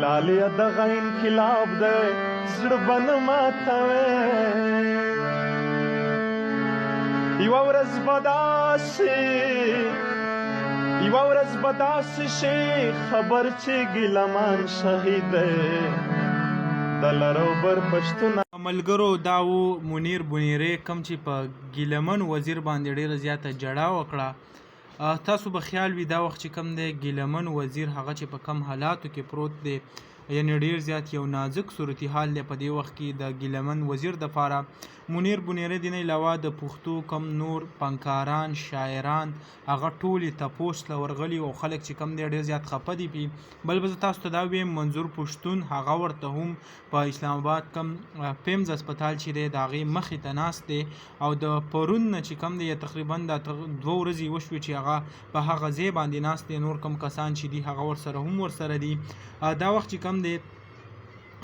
لالیه دغه انقلاب دی، زړه به نه ماتوې. یوه ورځ به داسې، یوه ورځ به داسې شي خبر چې ګیلهمن شهید دی، د لر او بر پښتون. ملګرو، دا و منیر بونیری، کوم چې په ګیلمن وزیر باندې ډیره زیاته جړا وکړه. تاسو به خیال وي، دا وخت چې کوم دی، ګیلمن وزیر هغه چې په کم حالاتو کې پروت دی، یعنی ډیر زیات یو نازک صورتحال دی په دې وخت کې د ګیلمن وزیر د پاره. منیر بونیری دین علاوه د پښتو کم نور فنکاران، شاعران، هغه ټولې تپوس له ورغلي او خلک چې کم دی ډیر زیات خپه دي پی. بل به زه تاسو ته دا ویم، منظور پښتون هغه ورته هم په اسلام آباد کم پیمز هسپتال چې دی، د هغې مخې ته ناست دی او د پرون نه چې کم دی یا تقریبا دا 2 ورځې وشوې چې هغه په هغه ځای باندې ناست دی. نور کم کسان چې دي، هغه ورسره هم ورسره دي. دا وخت چې کم دی،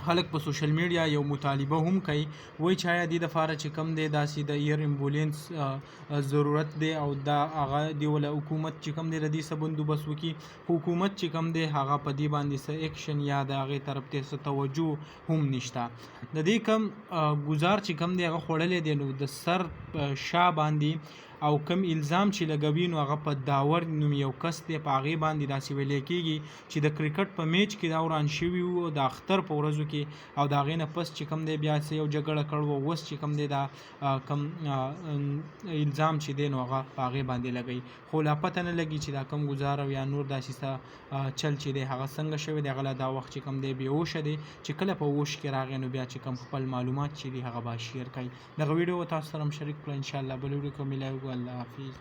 خلک په سوشل میډیا یو مطالبه هم کوي، وایي چې آیا دې دپاره چې کم دی داسې د ایر امبولانس ضرورت دی او دا هغه دی وله حکومت چې کم دی د دې څه بندوبست وکړي؟ خو حکومت چې کم دی هغه په دې باندې څه اکشن یا د هغې طرف ته څه توجه هم نشته. د دې کم ګزار چې کم دی هغه خوړلی دی نو د سر شا باندې، او کم الزام چې لګوي نو هغه په داور نوم یو کس دی، په هغې باندې داسې ویلی کېږي چې د کرکټ په میچ کې دا وران شوي وو د اختر په ورځو کې، او د هغې نه پس چې کوم دی بیا څه یو جګړه کړو او اوس چې کوم دی دا کم الزام چې دی نو هغه په هغې باندې لګوي. خو لا پته نه لګي چې دا کم ګزار او یا نور داسې څه چل چې دی هغه څنګه شوی دی. هغه لا دا وخت چې کوم دی بې هوشه دی، چې کله په هوش کې راغی نو بیا چې کوم خپل معلومات چې دي هغه به شیر کوي. دغه ویډیو تاسو سره هم شریک کړه. ان شاء الله بل ویډیو کې ملایو. الله حافظ.